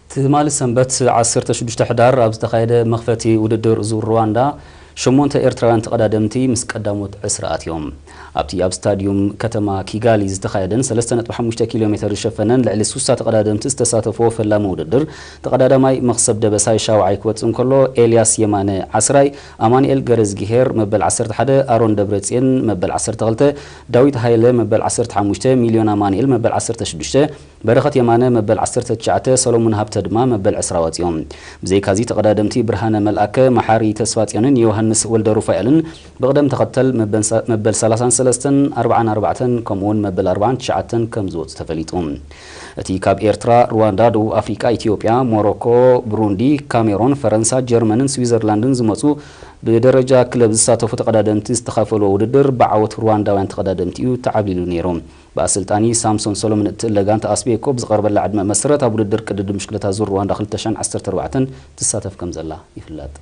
ትማሊ ሰንበት ዓሰርተ ሽዱሽተ ሕዳር ኣብ ዝተኻየደ መኽፈቲ ውድድር ዙር ሩዋንዳ ሸሞንተ ኤርትራውያን ተቐዳደምቲ ምስ ቀዳሞት ዕስራ ኣትዮም። ኣብቲ ኣብ ስታዲዩም ከተማ ኪጋሊ ዝተኻየደን ሰለስተ ነጥቢ ሓሙሽተ ኪሎ ሜተር ዝሸፈነን ልዕሊ ሱሳ ተቐዳደምቲ ዝተሳተፍዎ ፈላሚ ውድድር፣ ተቐዳዳማይ መኽሰብ ደበሳይ ሻውዓይ ክወጽእ እንከሎ፣ ኤልያስ የማነ ዓስራይ፣ ኣማኑኤል ገረዝጊሄር መበል ዓሰርተ ሓደ፣ ኣሮን ደብረጽዮን መበል ዓሰርተ ክልተ፣ ዳዊት ሃይለ መበል ዓሰርተ ሓሙሽተ፣ ሚልዮን ኣማኑኤል መበል ዓሰርተ ሽዱሽተ፣ በረኸት የማነ መበል ዓሰርተ ትሽዓተ፣ ሰሎሙን ሃብተ ድማ መበል ዕስራ ወጺኦም። ብዘይካዚ ተቐዳደምቲ ብርሃነ መልኣከ፣ መሓሪ ተስፋጽዮንን ዮሃንስ ወልደ ሩፋኤልን ብቕደም ተኸተል መበል ሰላሳን ሰለስተን፣ ኣርባዓን ኣርባዕተን፣ ከምኡውን መበል ኣርባዓን ትሽዓተን ከም ዝወጹ ተፈሊጡ። እቲ ካብ ኤርትራ፣ ሩዋንዳ፣ ደቡብ ኣፍሪቃ፣ ኢትዮጵያ፣ ሞሮኮ፣ ብሩንዲ፣ ካሜሮን፣ ፈረንሳ፣ ጀርመንን ስዊዘርላንድን ዝመጹ ብደረጃ ክለብ ዝሳተፉ ተቐዳደምቲ ዝተኻፈልዎ ውድድር ብዓወት ሩዋንዳውያን ተቐዳደምቲ እዩ ተዓብሊሉ ነይሩ። ብኣሰልጣኒ ሳምሶን ሰሎሞን እትእለ ጋንታ ኣስቤኮ ብዝቐርበላ ዕድመ መሰረት ኣብ ውድድር ቅድድም ብሽክለታ ዙር ሩዋንዳ ክልተ ሽሕን ዓሰርተ ኣርባዕተን ትሳተፍ ከም ዘላ ይፍለጥ።